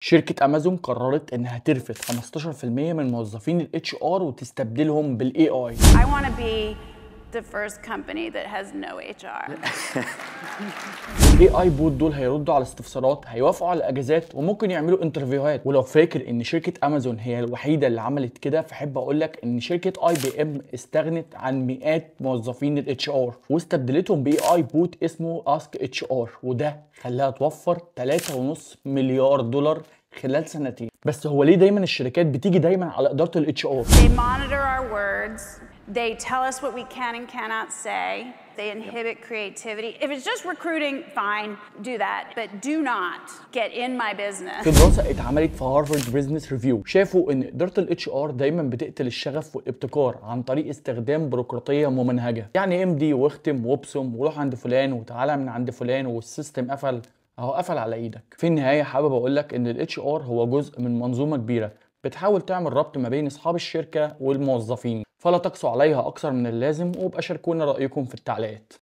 شركة امازون قررت انها ترفد 15% من موظفين ال HR وتستبدلهم بال AI. I want to be the first company that has no HR. ال AI bot دول هيردوا على استفسارات، هيوافقوا على الاجازات، وممكن يعملوا interview هات. ولو فاكر ان شركة امازون هي الوحيدة اللي عملت كده، فحب اقول لك ان شركة IBM استغنت عن مئات موظفين ال HR واستبدلتهم ب AI bot اسمه Ask HR، وده خلاها توفر 3.5 مليار دولار خلال سنتين. بس هو ليه دايما الشركات بتيجي دايما على ادارة ال HR؟ They monitor our words. They tell us what we can and cannot say. They inhibit creativity. If it's just recruiting, fine, do that. But do not get in my business. في دراسة اتعملت في Harvard Business Review، شافوا ان ادارة ال HR دايما بتقتل الشغف والابتكار عن طريق استخدام بيروقراطيه ممنهجه، يعني امضي واختم وابصم وروح عند فلان وتعالى من عند فلان، وال system قفل اهو قفل على ايدك. في النهاية حابب اقول لك ان ال HR هو جزء من منظومة كبيرة بتحاول تعمل ربط ما بين اصحاب الشركة والموظفين، فلا تقسوا عليها اكثر من اللازم، وابقى شاركونا رايكم في التعليقات.